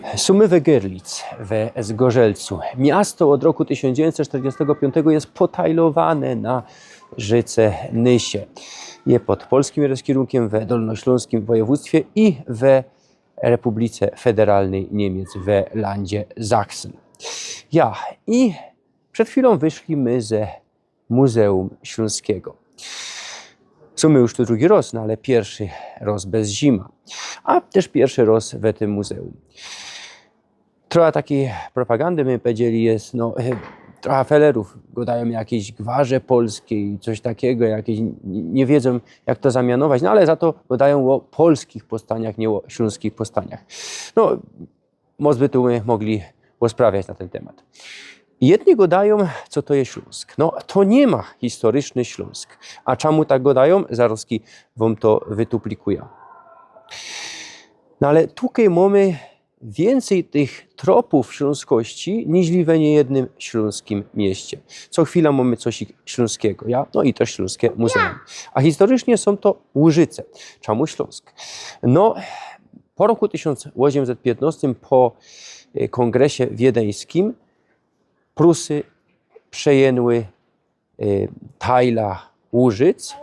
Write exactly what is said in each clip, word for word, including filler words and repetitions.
Sōmy we Gyrlic we Zgorzelcu. Miasto ôd roku tysiōnc dziewiyńćset sztyrdziestego piōntego je potajlowane na rziyce Nysie. Je pod polskim rozkierunkym we dolnoślōnskim wojewōdztwie i we Republice Federalnyj Niymiec, we landzie Sachsen. Ja, i przed chwilōm wyszli my ze Muzeum Ślōnskigo. Sōmy już tu drugi roz, no ale piyrszy roz bez zima. A tyż piyrszy roz we tym muzeum. Trocha takij propagandy, my powiedzieli, je, no, e, trocha felerōw, godajōm jakeś gwarze polskie i coś takigo, jakeś, nie, nie wiedzōm, jak to zamianować, no ale za to godajōm ô polskich powstaniach, nie ô ślōnskich powstaniach. No, moc by tu my mogli rozprawiać na tyn tymat. Jedni godajōm, co to je Ślōnsk. No, to niy ma historyczny Ślōnsk. A czymu tak godajōm? Zarozki wōm to wytuplikujã. No ale tukej mōmy wiyncyj tych tropōw ślōnskości, niźli we niejednym ślōnskim mieście. Co chwila mōmy coś ślōnskigo, ja? No i tyż Ślōnskie Muzeum. A historycznie sōm to Łużyce. Czymu Ślōnsk? No, po roku tysiōnc ôziymset piytnostym, po, e, kōngresie wiedeńskim, Prusy przejynyły, e, tajla Łużyc.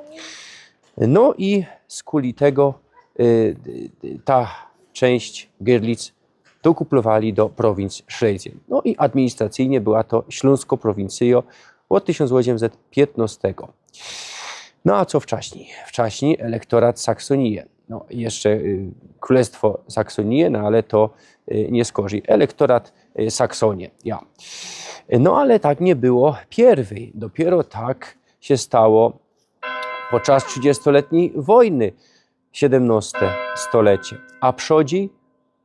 No i skuli tego, e, ta czynść Gyrlic dokuplowali do prowincji Schlesien. No i administracyjnie była to ślōnsko prowincyjo ôd tysiōnc ôziymset piytnostego. No a co wczaśnij? Wczaśnij elektorat Saksōnije. No, jeszcze, y, Krōlestwo Saksōnije, no ale to, y, niy skorzij. Elektorat, y, Saksōnie, ja. No ale tak niy było piyrwyj. Dopiyro tak sie stało podczas trzidziestoletnij wojny, siedymnoste stolecie. A przodzi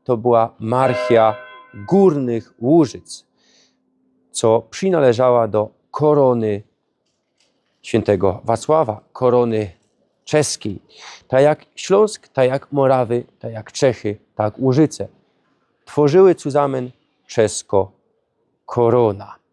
to była marchia Górnych Łużyc, co przinŏleżała do korōny świyntego Wacława, korōny czeskij. Tak jak Ślōnsk, tak jak Morawy, tak jak Czechy, tak Łużyce tworzyły cuzamyn czesko korōna.